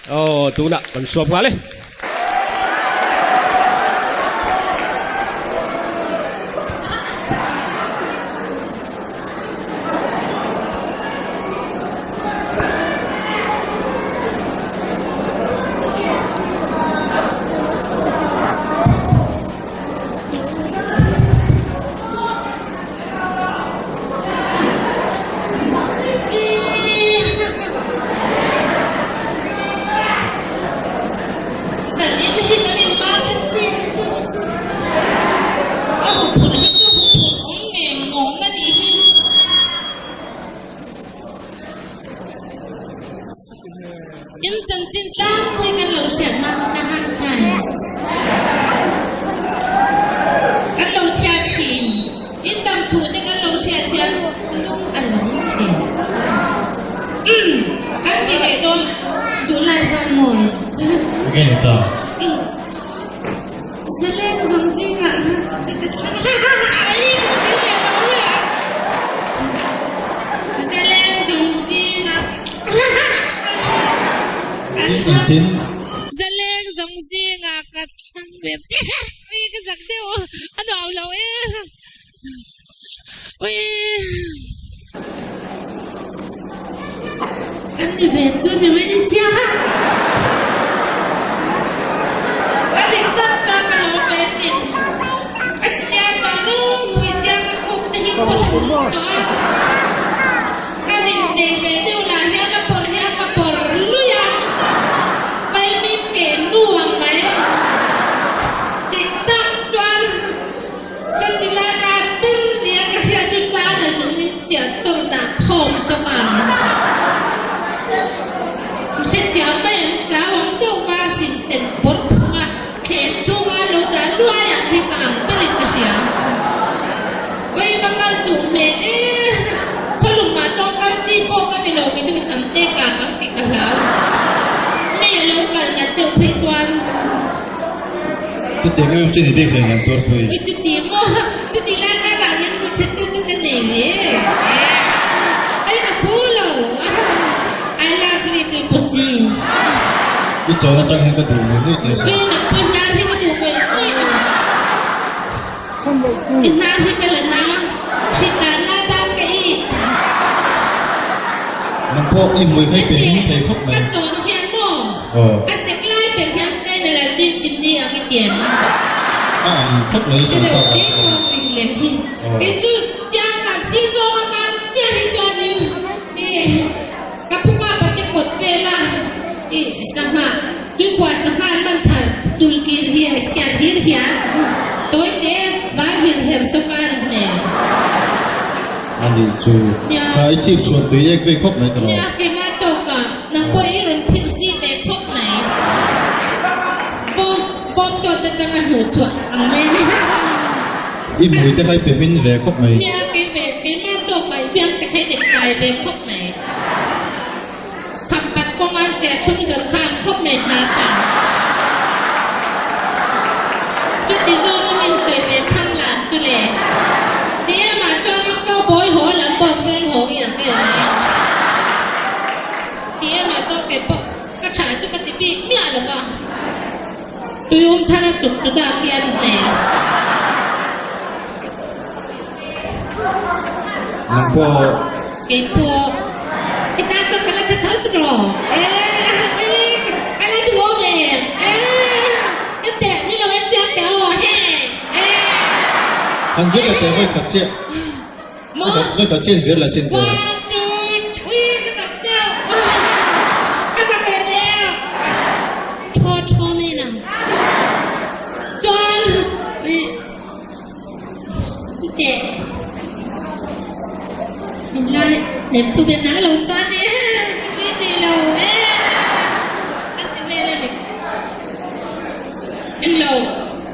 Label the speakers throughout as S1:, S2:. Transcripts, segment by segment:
S1: Aw tunah kan suap nghal e.
S2: Zanin hi kan inhma kha chin chu ni si. A huphurh hi chu huphurh awm ngem ngawng a nih hi. In chanchin tlangpui kan lo hriatna Tahan Times kan lo chhiar thin. In dam thu te kan lo hriat hian lung a lawm thin. Umm kan ti leh dawn duhlai vang mawi.
S3: Nge ni ta?
S2: Zaleng zawng zingah ka thlang ai ka si leh lo rih a. Zaleng zawng zingah
S3: Engtin?
S2: Zaleng zawng zingah ka thlang ve ui ka zak deuh a nuam lo e ui kan ni ve chu ni mai sia ka dik tak chuan ka lawm ve sin a senior tawh ropui sia ka khuk te hi pawh tawh a. Kan inchei ve deuh lah hian a pawr hian ka pawr lui a, vaimim keh nu ang mai. Dik tak chuan sati lai khan ber nia ka hriat chu chana zungin chiah chawr dah khawm sawk ang. Hrethiam mai ang chau ang deuh var sim sen pawr phung a thleng chhunga lo dah luai ah hi ka ang berin ka hria. Oi ka kal duh hmel e, khawlum ah chuan kal chi pawh ka ni lo kei chu ka sam te kang ang tih ka hlau. Mi a lo kal nat deuh phei chuan.
S3: Chutiang em em chu ni bik hle nen Tuarpui.
S2: Oi chuti maw, chuti lai khan rah min hmu thin tu chu ka nei hle. Oi ka phu lo, I love little pussy.
S3: I chawn atang hian ka duh ngawih ngawih tih a sawi.
S2: Oi nangpui hnar hi ka duh ngawih ngawih. I hnar hi ka la na, hritanna tan ka it.
S3: Nang pawh i hmui hei pe him thei khawp mai.
S2: Ka chawn hian maw? A sek lai ber hian China lal chin chim ni ang i tiam.
S3: A ang khawp mai i sawi tak ah.
S2: Te reuh te ling lem hi. Kei chu tiang kan thil zawng a kan chiah hi chuanin i ka pu ka pate kawt vela i sangha Tuikhuah sangha an man thar tulkir hi kian hir hian tawite vang hir her sawk a an hmel.
S3: A nih chu. Kha i chip chhuan tui ek vei khawp mai ta lo.
S2: Nia keimah tawk ah nang pawh i rawn phir si ve khawp mai. Bawm bawm tawt atanga hmuh chhuah ang mai nia.
S3: I hmui te kha i pe hmin ve khawp mai.
S2: Nia kei ve keimah tawk ah i biang te kha i nek kai ve khawp mai. Khampat kawnga serthlum zawrh kha an khawp mai hna kha. Chuti zawnga min sawi ve thang lam chu le. Ti emah chuanin cowboy haw lam bawk veng haw i ang em le. Ti emah chuan kei pawh ka tha chu ka ti bik miah lo va. Tuium thar a chuk chu dak hi an hmel.
S3: Nang pawh.
S2: Kei pawh. I tan chuan ka la tha tho tawh. Eh, ka la duh awm em? Eh, en teh, mi lo en chiang teh aw, he. Eh.
S3: Han vir la teh vawi khat chiah.
S2: Maw?
S3: Vawi khat chiah in vir la chin teh.
S2: One, two, ui, ka zak deuh. Ka zak ve deuh. Thaw thaw mai la. Chuan, ui. Teh Thinlai lem thu ber nang lo chuan e ka thli thei lo e an ti vel a ni. Englo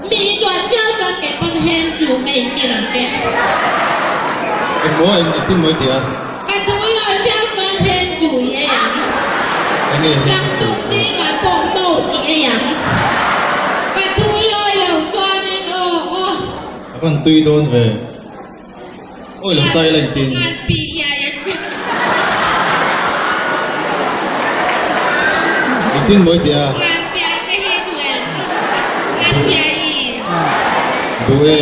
S2: mi i duat viau chuan kei pawn hen chu ka intir ang che.
S3: Engmaw eng engtin maw i ti a?
S2: Ka thu i awi viau chuan hen chu i ei ang.
S3: Enge hen chu?
S2: Tlangchung zingah pawh mo i ei ang. Ka thu i awi lo chuanin aw aw.
S3: A van tui dawn ve. Awi lo tai la intin.
S2: Ngan pi iai an ti.
S3: Engtin maw i tih a?
S2: Ngan piai te hi duh em? Ngan piai i.
S3: Duh e,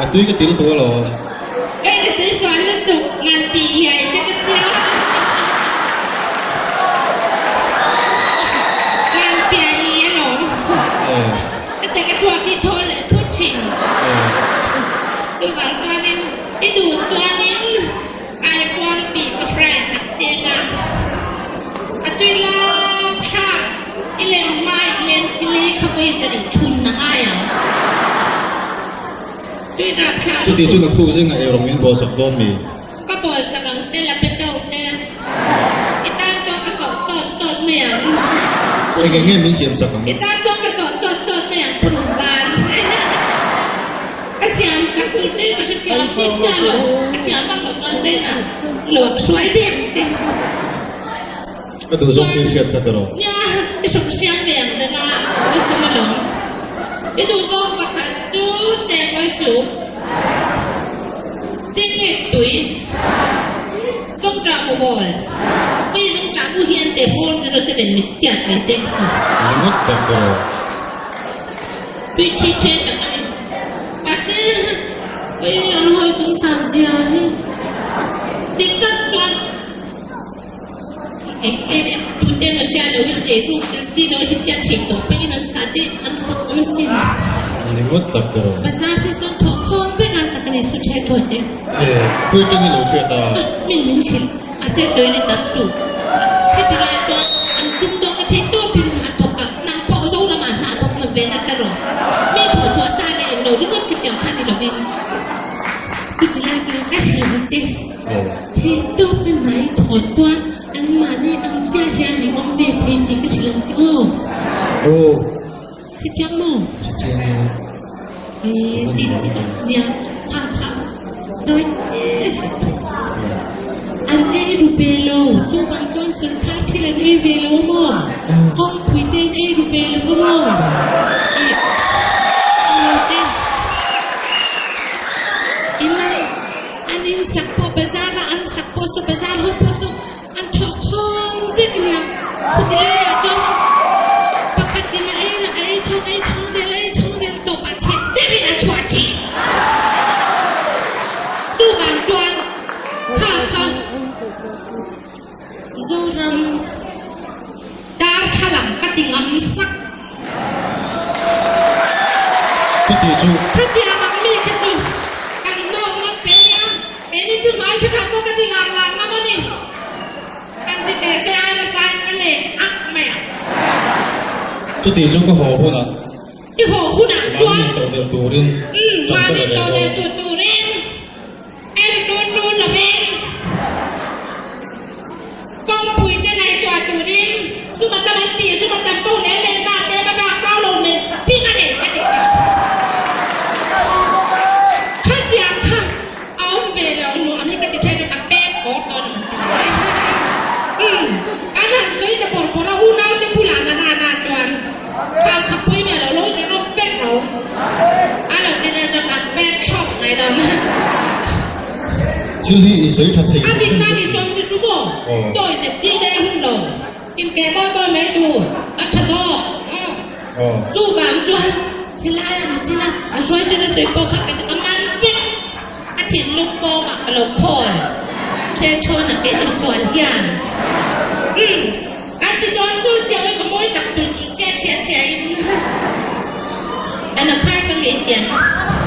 S3: a tui ka ti lutuk alawm.
S2: Hei ka sawi sual lutuk, ngan pi iai te ka tia. Ngan piai i alawm. Ka te ka thluak hi thaw leh thut thin. Chuvang chuanin i duh chuanin Kaikuang tih ka fry chak cheng a, a tui lak thlak i lem hma i lem i lei kha vawi sarih chhun a ngai ang. Tui rap thlak
S3: Chuti chu na khuk zingah ei rawng min bawl sak dawn mi?
S2: Ka bawl sak ang che la pe tawk te. I tan chuan ka sawh chawt chawt mai ang.
S3: Eng eng nge min siam sak ang?
S2: I tan chuan ka sawh chawt chawt mai ang purun van. Ka siam sak tur te ka hre thiam bik ta lo, ka thiam vak lo chuan chen a luak hruai deuh che.
S3: Ka duh zawng hi hriat kha tawh.
S2: Nia, i hrawk hriam ve ang deuh a, awlsam alawm. I duh zawng pakhat chu chengkawi sup, chingit tui, zawngṭah mu bawl, ui zawngṭah mu hi an te 407 mit tiat mai se ka ti.
S3: Ringawt tak tawh.
S2: Tui thi then tak a ni. Mahse, ui an hawi tum sang zia hi dik tak chuan eng em em tu te ka hria lo hi an ei ruk tel si lo hi tia theih tawh pawhin an sa te an fak awm asin.
S3: Ringawt tak ka rawn.
S2: Bazar te chuan thawh khawm vek a sak a ni su thai thaw te.
S3: E, khawi tangin lo hriat a?
S2: Min min hrilh. A se sawi ni tam chu. Heti lai chuan an sumdawng a thei tawpin a thawk a, nang pawh Zoramah hna a thawk na ve nasa rawh. Mi thawh chhuah sa leh englo ringawt khitiang kha ni lovin chuti lai chu ka hrilh ang che. Thei tawp a hnai thawh chuan anmahni ang chiah hian i awm ve thei tih ka hrilh ang che aw.
S3: Aw.
S2: Hrechiang maw?
S3: Hrechiang e.
S2: Eh, tin chi tak nia, khang kha zawi te sak mai. An ei ru ve lo, chuvang chuan sorkar thil an ei ve lo maw? Kawngpui te an ei ru ve lo maw? Eh, ang lo te. In an an in sak pawh bazar ah an sak pawh saw bazar ho pawh saw An thawh khawm vek a nia. Khuti laiah chuan pakhat in a ei a ei chhawng ei chhawng zel ei chhawng zel tawpah chhe deuhin a chhuah thin. Chuvang chuan kha kha Zoram darthlalang ka ti ngam sak.
S3: Chuti chu.
S2: Khatiang ang mi kha chu kan nawk ngam pe nia. Keini chu hmai chhunah pawh ka ti lang lang ngam a ni. Kan ti teh se ai nasa in ka leng ak mai a.
S3: Chuti chu ka haw hunah.
S2: I haw hunah chuan.
S3: Mahni tawh deuh turin.
S2: Umm, mahni tawh deuh tur turin. En tun tun lovin. Kawngpui te ngaihtuah turin sum a tam an ti, sum a tam poh leh leh bak tlem a bak zau lo men ping a nei ka ti ta. Khatiang kha a awm ve lo nuam hi ka ti then a ka pek kawr dawn a ti. Umm, kan han sawi ta bawrh bawrh a unau te bulah na na na chuan khang kha pui miah lo lo zen awm vek ro. A rawn ti nen chuan ka pek thlawk mai dawn.
S3: Thil hi i sawi tha thei.
S2: A dik na ni chuan chu chu maw? Tawi zep tih deuh a hun lo. Inkeh mawi mawi mai tur a tha zawk maw? Chu vang chuan helai a ni chin a, an hruaitu na sawi pawh kha ka a man vek. A thinlung pawngah ka lo khawl. Ṭhe ṭhawn a kei insual hian. Umm, an ti dawn chu chiah awi ka mawi tak tulh tulh chiah chiah chiah in an a khai ka ngei tiang.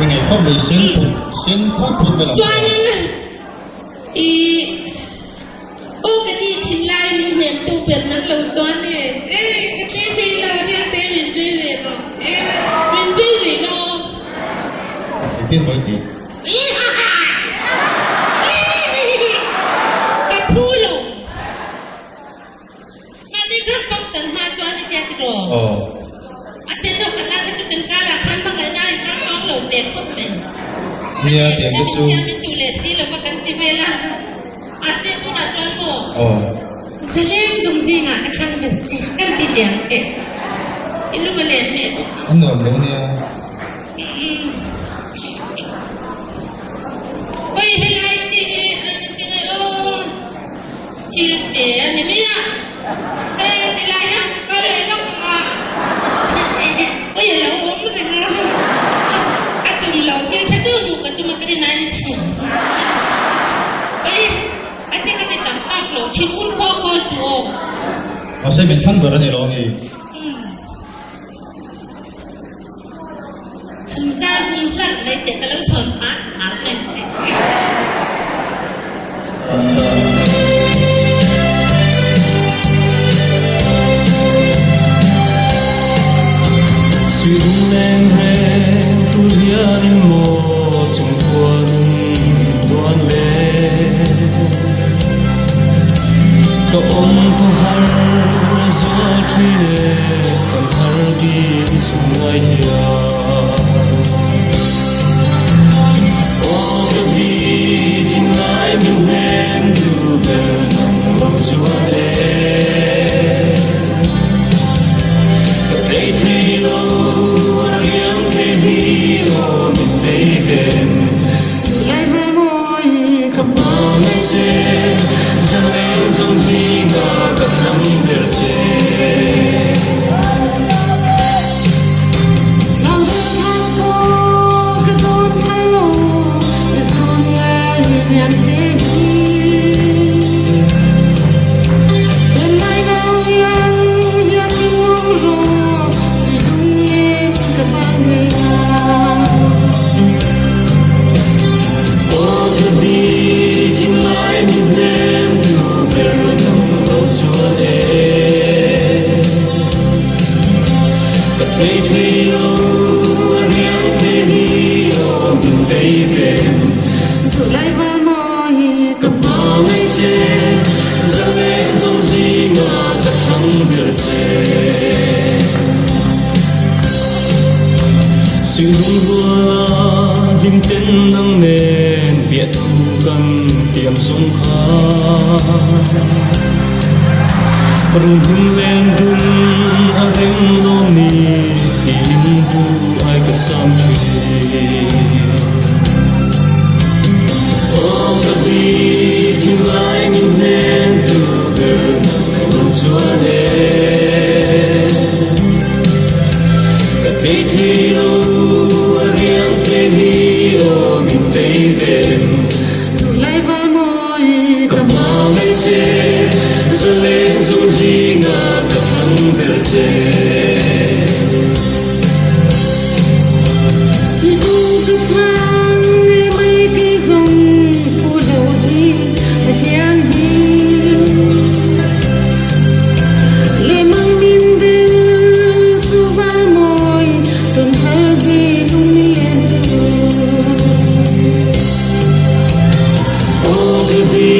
S3: I ngei khawp mai sen phut sen phut phut mai lang.
S2: Chuanin i aw ka ti thin lai min hnem tu ber nang lo chuan e e ka tle thei lo riak te min vei ve rawh e min vei ve lo.
S3: Engtin maw i tih?
S2: Ka phu lo. Mahni khan fam chan hma chuan i tia tiraw? A sen ho khat lai kha chu kan karah khan hmangaihna in kal tawng lo ve khawp mai.
S3: Nia tiang te chu.
S2: Kan intiam in duh leh si lova kan ti vel a. Mahse tunah chuan maw? Zaleng zawng zingah ka thlang ber che kan ti tiang che. I lung a len hmel bawk a.
S3: A nuam lo nia.
S2: Oi helai te hi a kan ti ngai aw. Thil te a ni mai a. He tilai hian ka kal leh lawk a.
S3: Mahse min thlang ber a ni lo a ni.
S2: An zar hung hlarh mai teh ka lo chhawn pat pat mai che.
S4: Suihlung reng tur hianin maw chung khuanun min duan le. Ka awm khaw har zual thin e kan har bik zum ngai hian. Aw ka bi thinlai min hnem duh ber nang lo chuan e. Ka tlei thei lo a riang te hi aw min vei ven.
S2: Lai hmel mawi ka
S4: hmangaih che, zaleng zawng zinga ka thlang ber che.
S2: Nang rin thang pawh ka dawn phal lo, i zawn ngai lian te hi. Senlai nau hian hian min awm rawh, zui lung em ka hmangaih a.
S4: Aw ka di thinlai min hnem tu ber nang lo chuan e. Ka tlei thei lo a riang te hi aw min vei ven.
S2: Duhlai val mawi
S4: ka hmangaih che, zaleng zawng zinga ka thlang ber che. Suihlung ruala hlim ten nang nen biah thu kan tiam zawng kha. Run hun len dun a reng lawm ni tiin du ai ka sam thin. Aw ka di thinlai min hnem tu ber nang lo chuan e. Ka thei thei lo a riang te hi aw min vei ven.
S2: Duhlai val mawi
S4: ka hmangaih che, zaleng zawng zinga ka thlang ber che.
S2: I duh ka phang nge mai kei zawng phu lo hi a hiang hi. Lehmang min dil su val mawi tawn thar hi lung mi len tu.
S4: Aw ka di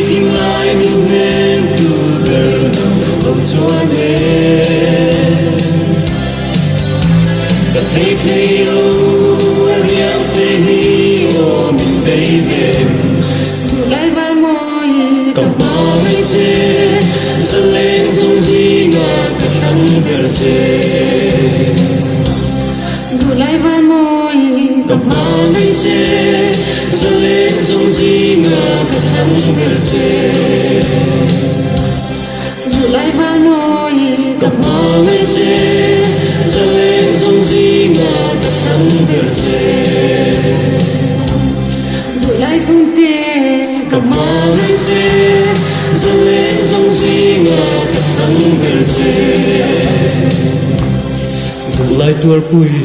S4: thinglai min hnem tu ber nang lo chuan e. Ka thei thei lo a riang te hi aw min vei ven.
S2: Duhlai val mawi
S4: ka hmangaih che, zaleng zawng zinga ka thlang ber che.
S2: Duhlai val mawi
S4: ka hmangaih che, zaleng zawng zinga ka thlang ber che.
S2: Duhlai val mawi
S4: ka hmangaih che, zaleng zawng zinga ka thlang ber che.
S2: Duhlai zunte
S4: ka hmangaih che, zaleng zawng zinga ka thlang ber che. Duhlai tuarpui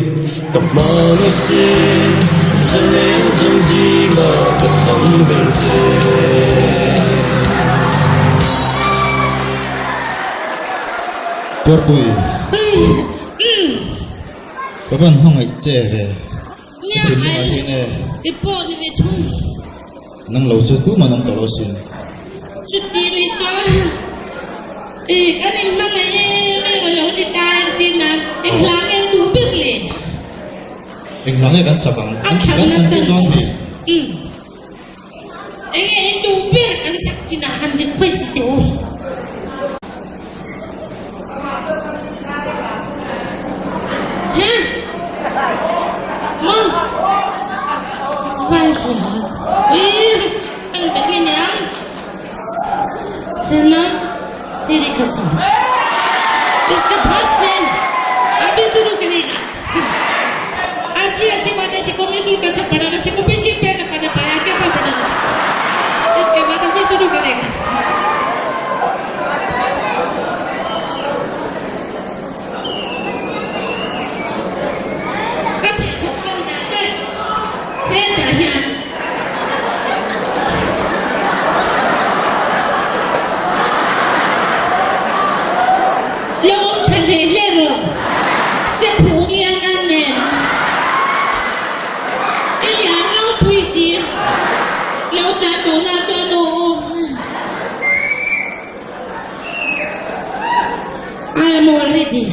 S4: ka hmangaih che, zaleng zawng zinga ka thlang ber che.
S3: Tuarpui, ka van hmangaih che ve, ka thinlung ah hian e.
S2: I pawh ni ve thung.
S3: Nang lo chu tumah an awm tawh lo sin.
S2: Chuti ni chuan i kan in hmangaih em em a lo ti ta en ti nan eng hla nge an duh ber le?
S3: Eng hla nge kan sak ang?
S2: A thlan na
S3: Kan thlan dawn mi?
S2: Umm. Eng nge in duh ber kan sak chinah han request teh u. He? Maw? Vai hla. Ui, ang ber nge niang? Sanam teri kasam. Iska bhat mein abhi shuru karega. Achi achi bate chiko me dul ka chappada na chiko piche pe na pada pa. rawh. Sephu ngian a nen. I lian ropui si. Lo tlan bo na chuan aw aw. I am all ready.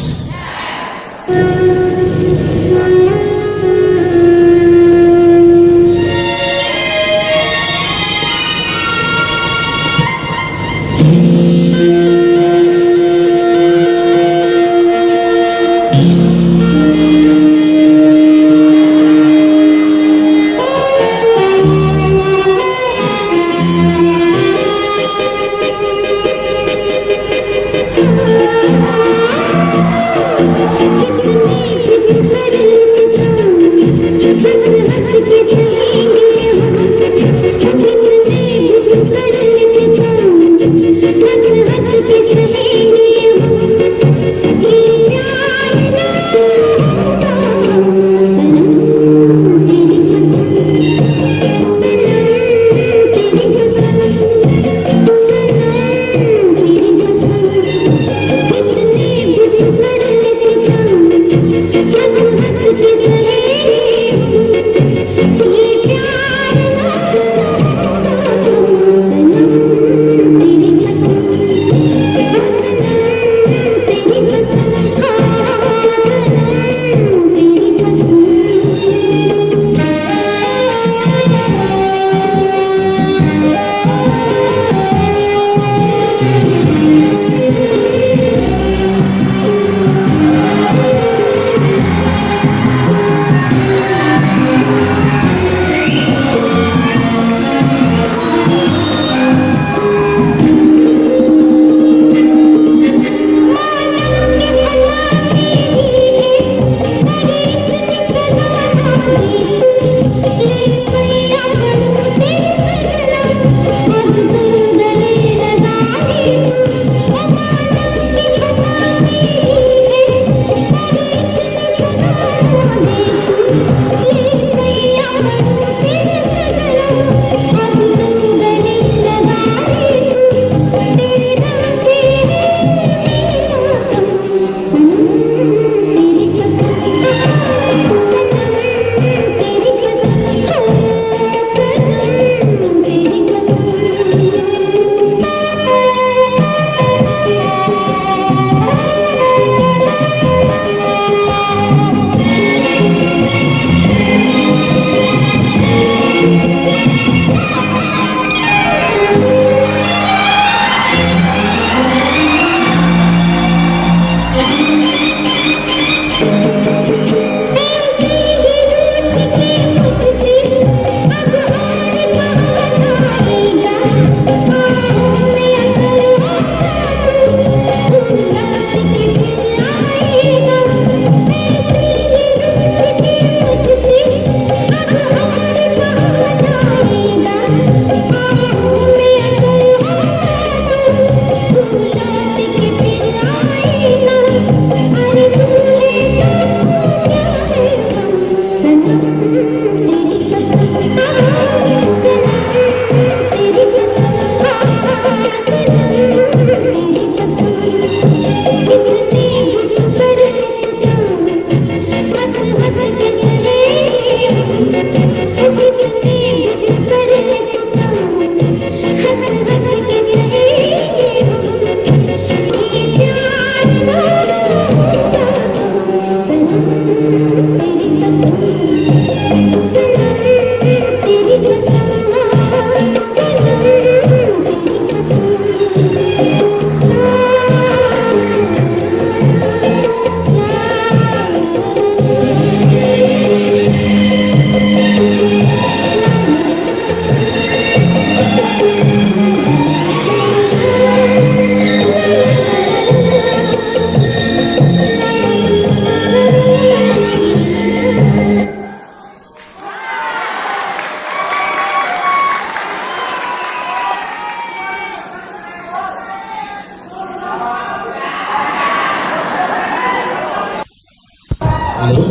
S3: Hello?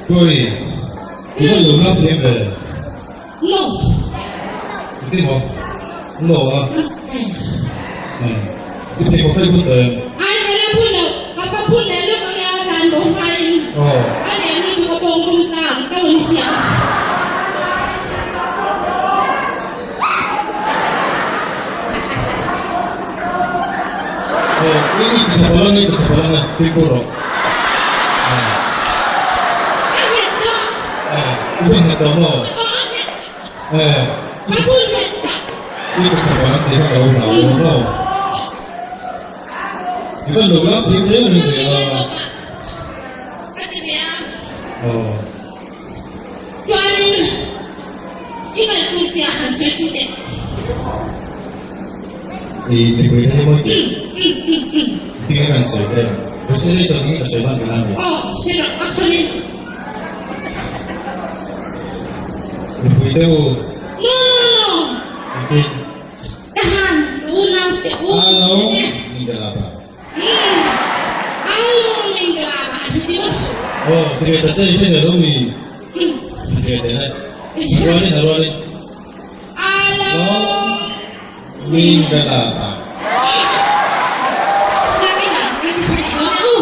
S3: Kuri, i va lo lam thiam ve?
S2: Lo.
S3: Engtin maw? Lo a? I pheikhawk kha i bun tawh em?
S2: Ai, ka la bun lo.
S3: Aw.
S2: A lian lutuk a pawng tum ta ang ka ui sia.
S3: Aw, i i ti tha bal ange, i ti tha bal ange, tuipawh rawh.
S2: A nghet tawh.
S3: I ti nghet tawh maw?
S2: Aw, a nghet tawh.
S3: Eh.
S2: A bul nghet tawh.
S3: I ti tha bal ang tih kha ka lo hlau maw? I van lo lam thim reng reng ve a.
S2: Ka ti ve a.
S3: Aw.
S2: Chuanin i ngaihtuah zia han sawi chu teh.
S3: I mipui te hi mawi tih. Tinge kan sawi te. Resuscitation hi ka sawi hman ve nang ni.
S2: Aw, sawi rawh, a sawi.
S3: Mipui te u.
S2: No, no, no.
S3: Engtin?
S2: Ka han, ka unau te u.
S3: Alo, Mingalaba.
S2: Alo, Mingalaba. Ni mo.
S3: Oh, tige ta che che lo mi. Tige te le. Ruani na ruani.
S2: Alo.
S3: Mingalaba.
S2: Kami na, kami sa u.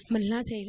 S5: Man hla thei hle.